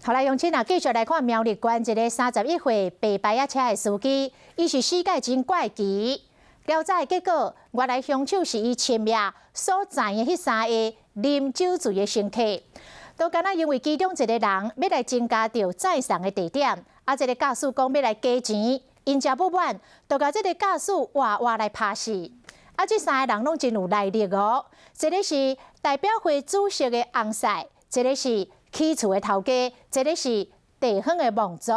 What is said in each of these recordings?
好來，用親啊，繼續來看苗栗縣一个31歲白牌仔車的司機，伊是世界真怪奇。調查的結果，原來兇手是伊深夜所載的彼三个啉酒醉的乘客，都敢若因為其中一个人欲來增加著載送的地點，啊，這个駕駛講欲來加錢，𪜶誠不滿，就共這个駕駛活活來拍死。啊，這三个人攏真有來歷哦，一个是代表會主席的翁婿，一个是起厝的頭家，一个是地方的望族。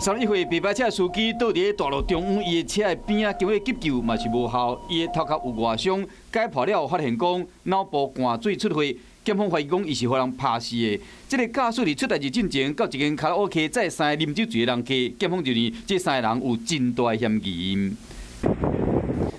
31歲白牌車司機倒佇咧大路中央，伊的車的邊仔經過急救嘛是無效，伊的頭殼有外傷，解剖了後發現講腦部灌水出血，檢方懷疑講伊是予人拍死的。這个駕駛佇出代誌進前，到一間卡拉 OK 載三个啉酒醉的人客，檢方認為這三个人有真大的嫌疑。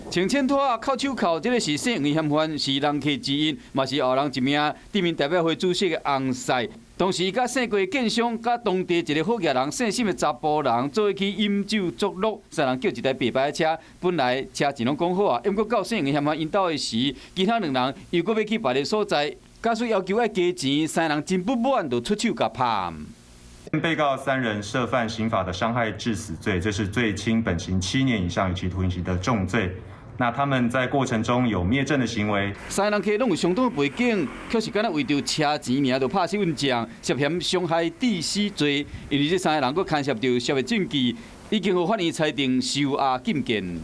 穿淺拖仔、銬手銬，這个是姓黃的嫌犯，是人客之一，嘛是後人一名地民代表會主席的翁婿。同時，佮姓郭的建商，佮當地一个好額人姓沈的查埔人，做伙去飲酒作樂。三人叫一台白牌車，本來車錢攏講好啊，毋過到姓黃嫌犯𪜶兜的時，其他兩人又閣欲去別个所在，駕駛要求愛加錢，三人真不滿，就出手共拍。被告三人涉犯刑法的傷害致死罪，這是最輕本刑7年以上有期徒刑的重罪。那他們在過程中有滅證的行為。三个人客攏有相同的背景，卻是敢若為著車錢爾就拍死運將，涉嫌傷害致死罪。因為這三个人閣牽涉著社會證據，已經予法院裁定收押禁見。